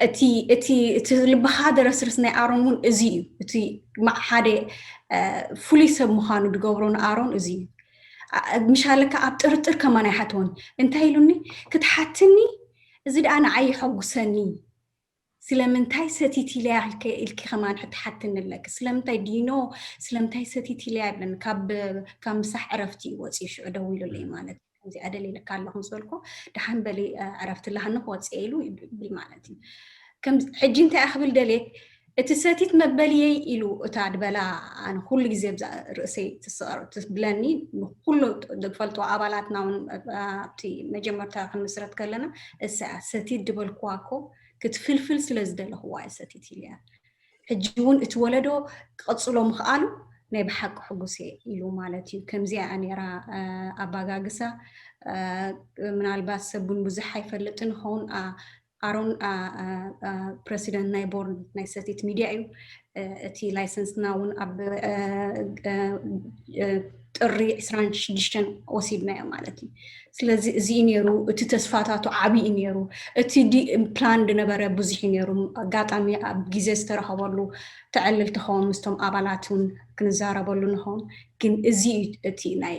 እቲ እቲ እቲ ልብኻ ደረስርስ ናይ ኣሮን እውን እዚ እዩ። እቲ ማ- ሓደ እ፣ ፍሉይ ሰብ ምዃኑ ዝገብሮ ንኣሮን እዚ እዩ። ኣ- ምሻለካ ኣብ ጥርጥር ከማን ኣይሓትዎን። እንታይ ኢሉኒ? ክትሓትኒ እዚ ደኣ ንዓይ የሐጉሰኒ። ስለምንታይ ሰቲት ኢለያ ኢልከ- ኢልኪ ከማን ክትሓትኒ ኣለኪ። ስለምንታይ ዲኖ ስለምንታይ ሰቲት ኢለያ ይብለኒ። ካብ ካብ ምሳሕ ዕረፍቲ እዩ ወፂኡ ሽዑ ደዊሉለይ ማለት እዩ። ከምዚኣ ደሊለካ ኣለኹ ምስ በልኩ ደሓን በሊ እ፣ ዕረፍቲ ላሃኒ ክወፅእ ኢሉ ይብል ማለት እዩ። ከም ሕጂ እንታይ ክብል ደልየ እቲ ሰቲት መበልየይ ኢሉ እታ ድበላ ኣነ ኩሉ ግዜ ብዛ ርእሰይ ትስቐር ትብለኒ። ንኩሉ ዝፈልጥዎ ኣባላትና እውን ኣብቲ መጀመርታ ክንምስረት ከለና እሳ ሰቲት ድበልኩዋ እኮ ክትፍልፍል ስለ ዝደለኽዋ እየ ሰቲት ኢልያ። ሕጂ እውን እቲ ወለዶ ክቐፅሎ ምኽኣሉ ናይ ብሓቂ ሕጉስ እየ ኢሉ ማለት እዩ። ከምዚኣ እያ ነይራ እ፣ ኣባጋግሳ እ፣ ምናልባት ሰብ እውን ብዙሕ ኣይፈልጥን ይኸውን ኣ- ኣሮን ፕረሲደንት ናይ ቦርድ ናይ ሰቲት ሚድያ እዩ። እቲ ላይሰንስና እውን ኣብ ጥሪ ዕስራን ሽዱሽተን ወሲድናዮ ማለት እዩ። ስለዚ እዚ እዩ ነይሩ እቲ ተስፋታቱ ዓብዪ እዩ ነይሩ። እቲ ፕላን ዝነበረ ብዙሕ እዩ ነይሩ። ኣጋጣሚ ኣብ ግዜ ዝተረኸበሉ ተዕልል ትኸውን ምስቶም ኣባላት እውን ክንዛረበሉ ንኸውን። ግን እዚ እዩ እቲ ናይ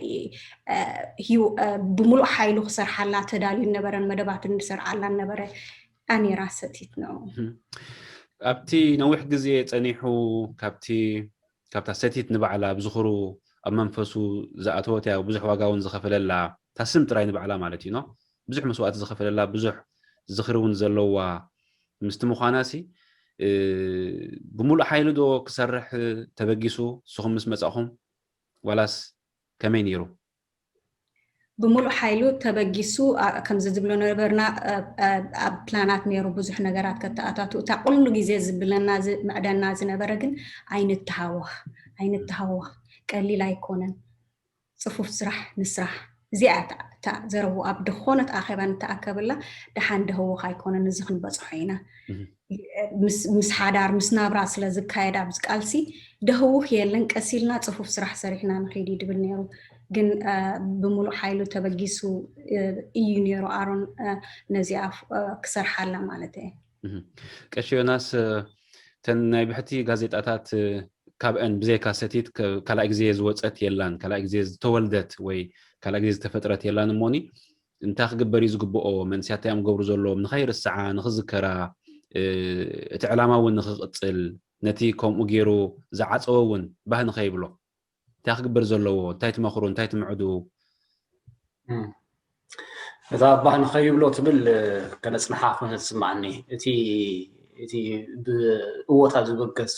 ብምሉእ ሓይሉ ክሰርሓላ ተዳልዩ ነበረን መደባትን ዝሰርዓላ ነበረ ኣኔራ ሰቲት ነው። ኣብቲ ነዊሕ ግዜ ጸኒሑ ካብቲ ካብታ ሰቲት ንባዕላ ብዝኽሩ ኣብ መንፈሱ ዝኣተወት እያ ብዙሕ ዋጋ እውን ዝኸፈለላ ታስም ጥራይ ንባዕላ ማለት እዩ ብዙሕ መስዋእቲ ዝኸፈለላ ብዙሕ ዝኽሪ እውን ዘለዋ ምስቲ ምዃና ሲ ብምሉእ ሓይሉ ዶ ክሰርሕ ተበጊሱ ንስኹም ምስ መጻእኹም ዋላስ ከመይ ነይሩ? ብምሉእ ሓይሉ ተበጊሱ ከምዚ ዝብሎ ነበርና ኣብ ፕላናት ነይሩ ብዙሕ ነገራት ከተኣታቱ እታ ቁሉ ግዜ ዝብለና ምዕደና ዝነበረ ግን ኣይንተሃወኽ ኣይንተሃወኽ ቀሊል ኣይኮነን። ፅፉፍ ስራሕ ንስራሕ እዚኣ እታ ዘረቡ ኣብ ድኾነት ኣኼባ ንተኣከበላ ደሓን ደህውኽ ኣይኮነን እዚ ክንበፅሖ ኢና። ምስ ሓዳር ምስ ናብራ ስለ ዝካየድ ኣብዚ ቃልሲ ደህውኽ የለን ቀሲልና ፅፉፍ ስራሕ ሰሪሕና ንኸይድ ይድብል ነይሩ። ግን ብምሉእ ሓይሉ ተበጊሱ እዩ ነይሩ ኣሮን ነዚኣ ክሰርሓላ ማለት እየ። ቀሺ ዮናስ ተን ናይ ብሕቲ ጋዜጣታት ካብአን ብዘይካ ሰቲት ካልኣይ ግዜ ዝወፀት የላን ካልኣይ ግዜ ዝተወልደት ወይ ካልኣይ ግዜ ዝተፈጥረት የላን እሞኒ እንታይ ክግበር እዩ ዝግብኦ መንስያት እዮም ገብሩ ዘለዎም ንኸይርስዓ ንኽዝከራ እቲ ዕላማ እውን ንኽቕፅል ነቲ ከምኡ ገይሩ ዝዓፀወ እውን ባህ ንኸይብሎ እንታይ ክግበር ዘለዎ እንታይ ትመኽሩ እንታይ ትምዕዱ? እዛ ባህ ንኸይብሎ ትብል ከነፅንሓ ኮነ ትስማዓኒ እቲ እቲ ብእወታ ዝበገስ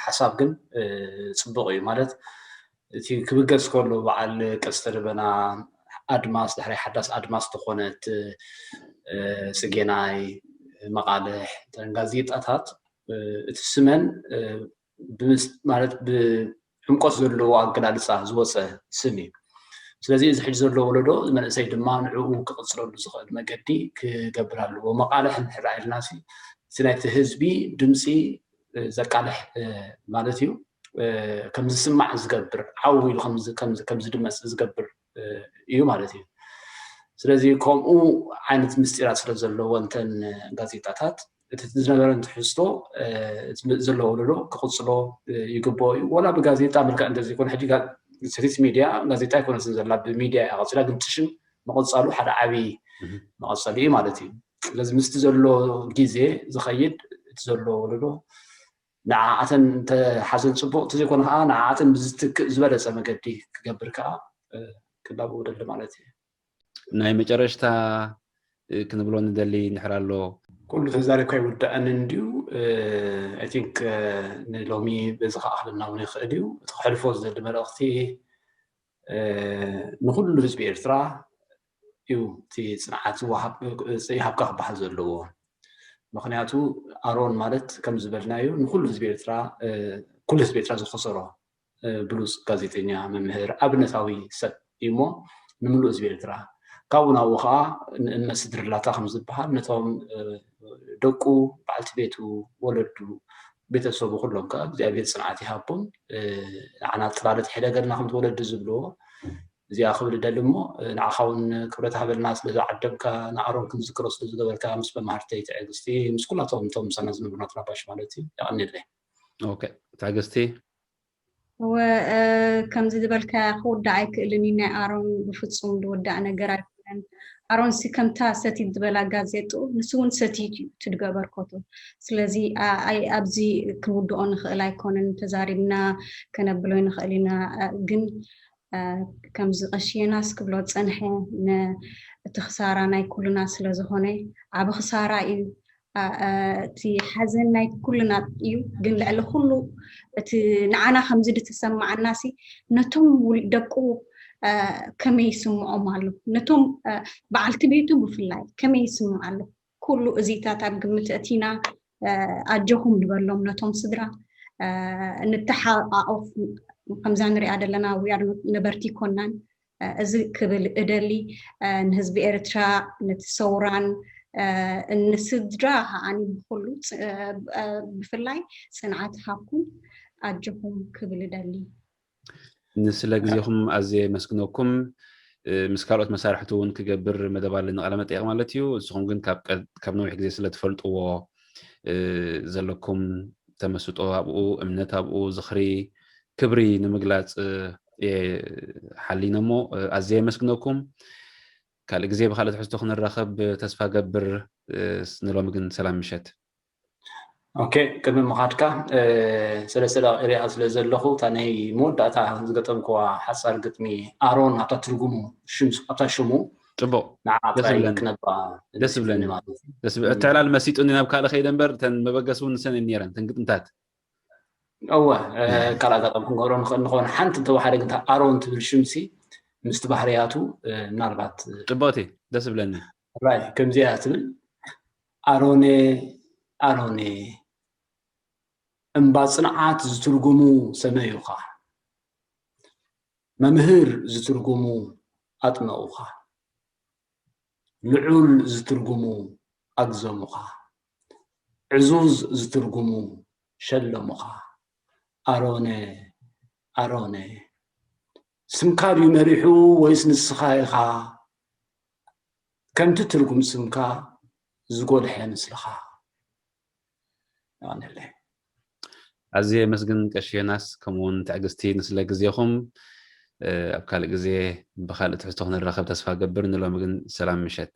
ሓሳብ ግን ፅቡቕ እዩ ማለት እቲ ክብገስ ከሎ በዓል ቀስተ ደበና ኣድማስ ድሕሪ ሓዳስ ኣድማስ ዝኾነት ፅጌናይ መቃልሕ ጋዜጣታት እቲ ስመን ማለት ብዕምቆት ዘለዎ ኣገላልፃ ዝወፀ ስም እዩ። ስለዚ እዚ ሕጂ ዘሎ ወለዶ መንእሰይ ድማ ንዕኡ ክቕፅለሉ ዝኽእል መገዲ ክገብር ኣለዎ። መቃልሕ እንድሕር ኢልና እቲ ናይቲ ህዝቢ ድምፂ ዘቃልሕ ማለት እዩ። ከም ዝስማዕ ዝገብር ዓው ኢሉ ከም ዝድመፅ ዝገብር እዩ ማለት እዩ። ስለዚ ከምኡ ዓይነት ምስጢራት ስለ ዘለዎ እንተን ጋዜጣታት እቲ ዝነበረን ትሕዝቶ ዘሎ ወለዶ ክቕፅሎ ይግብኦ እዩ። ወላ ብጋዜጣ መልክዕ እንተዘይኮነ ሕጂ ሰቲት ሚድያ ጋዜጣ ኣይኮነትን ዘላ ብሚድያ እያ ቀፂላ ግን ትሽም መቐፃሉ ሓደ ዓብዪ መቐፀሊ እዩ ማለት እዩ። ስለዚ ምስቲ ዘሎ ግዜ ዝኸይድ እቲ ዘሎ ወለዶ ንዓኣተን እንተሓዘን ፅቡቕ፣ እንተዘይኮነ ከዓ ንዓኣተን ብዝትክእ ዝበለፀ መገዲ ክገብር ከዓ ቅላቦ ደሊ ማለት እዩ። ናይ መጨረሽታ ክንብሎ ንደሊ ንሕር ኣሎ። ኩሉ ተዛሪብካ ይውዳእን እንድዩ። I think ንሎሚ በዚ ከኣኽልና እውን ይኽእል እዩ። እቲ ክሕልፎ ዝደሊ መልእኽቲ ንኩሉ ህዝቢ ኤርትራ እዩ እቲ ፅንዓት ይሃብካ ክበሃል ዘለዎ። ምክንያቱ ኣሮን ማለት ከም ዝበልናዩ ንኩሉ ህዝቢ ኤርትራ ኩሉ ህዝቢ ኤርትራ ዝኸሰሮ ብሉፅ ጋዜጠኛ፣ መምህር፣ ኣብነታዊ ሰብ እዩ እሞ ንምሉእ ህዝቢ ኤርትራ ካብኡ ናብኡ ከዓ ንእመ ስድርላታ ከም ዝበሃል ነቶም ደቁ፣ በዓልቲ ቤቱ፣ ወለዱ፣ ቤተሰቡ ኩሎም ከዓ እግዚኣብሔር ፅንዓት ይሃቦም። ንዓና ፅላለት ሕደገልና ከምቲ ወለዲ ዝብልዎ እዚኣ ክብል ደሊ እሞ ንዓኻ እውን ክብረት ሃበልና ስለ ዝዓደምካ ንኣሮን ክንዝክሮ ስለ ዝገበርካ ምስ መማህርተይ ትዕግስቲ ምስ ኩላቶም እቶም ምሳና ዝነብሩ ናትና ባሽ ማለት እዩ። የቐንየለይ። ትዕግስቲ እወ ከምዚ ዝበልካያ ክውዳእ ኣይክእልን እዩ። ናይ ኣሮን ብፍፁም ዝውዳእ ነገር ኣይኮነን። ኣሮን ሲ ከምታ ሰቲት ዝበላ ጋዜጡ ንሱ እውን ሰቲት እዩ እቲ ዝገበርኮቶ። ስለዚ ኣብዚ ክንውድኦ ንኽእል ኣይኮነን። ተዛሪብና ከነብሎ ንኽእል ኢና። ግን ከምዚ ቀሺ ዮናስ ክብሎ ዝፀንሐ እቲ ክሳራ ናይ ኩልና ስለዝኾነ ዓቢ ክሳራ እዩ። እቲ ሓዘን ናይ ኩልና እዩ። ግን ልዕሊ ኩሉ እቲ ንዓና ከምዚ ዝተሰማዓና ሲ ነቶም ደቁ ከመይ ይስምዖም ኣሎ፣ ነቶም በዓልቲ ቤቱ ብፍላይ ከመይ ይስምዖም ኣሎ። ኩሉ እዚታት ኣብ ግምት እቲና ኣጆኹም ንበሎም ነቶም ስድራ። ንተሓቃቆፍ ከምዛ ንሪኣ ዘለና ዊኣር ነበርቲ ይኮናን። እዚ ክብል እደሊ ንህዝቢ ኤርትራ ነቲ ሰውራን ንስድራ ከዓኒ ብኩሉ ብፍላይ ፅንዓት ሃብኩም ኣጆኹም ክብል እደሊ። ንስለ ግዜኹም ኣዝየ የመስግነኩም። ምስ ካልኦት መሳርሕቲ እውን ክገብር መደብ ኣለኒ ቃለ መጠየቕ ማለት እዩ። ንስኹም ግን ካብ ነዊሕ ግዜ ስለ ትፈልጥዎ ዘለኩም ተመስጦ ኣብኡ እምነት ኣብኡ ዝኽሪ ክብሪ ንምግላፅ እየ ሓሊነ እሞ ኣዝየ የመስግነኩም። ካልእ ግዜ ብካልእ ትሕዝቶ ክንራኸብ ተስፋ ገብር። ንሎሚ ግን ሰላም ምሸት። ኦኬ፣ ቅድሚ ምኻድካ ሰለስተ ደቂቕ ሪኣ ስለ ዘለኹ እታ ናይ መወዳእታ ዝገጠምክዋ ሓፃር ግጥሚ ኣሮን ኣብታ ትርጉሙ ኣብታ ሽሙ ፅቡቅ ንዓ ጥራይ ክነባ ደስ ብለኒ። ደስ ብ- ዕትዕላል መሲጡኒ ናብ ካልእ ከይደ እምበር እተን መበገሲ እውን ንሰን እየን ነይረን እተን ግጥምታት። እወ ካልእ ኣጋጣሚ ክንገብሮ ንኽእል ንኸውን። ሓንቲ እንተወሓደ ግን ኣሮን ትብል ሽምሲ ምስቲ ባህርያቱ ምናልባት ፅቡቅቲ ደስ ብለኒ። ራይ ከምዚኣ ትብል ኣሮኔ ኣሮኔ እምባ ፅንዓት ዝትርጉሙ ሰመዩኻ፣ መምህር ዝትርጉሙ ኣጥመቑኻ፣ ልዑል ዝትርጉሙ ኣግዘሙኻ፣ ዕዙዝ ዝትርጉሙ ሸለሙኻ። ኣሮነ ኣሮነ ስምካ ድዩ መሪሑ ወይስ ንስኻ ኢኻ ከምቲ ትርጉም ስምካ ዝጎልሐ ምስልኻ? ይቐንየለይ። ኣዝየ የመስግን ቀሺ ዮናስ ከምኡ እውን ትዕግስቲ ንስለ ግዜኹም። ኣብ ካልእ ግዜ ብካልእ ትሕዝቶ ክንራኸብ ተስፋ ገብር። ንሎሚ ግን ሰላም ምሸት።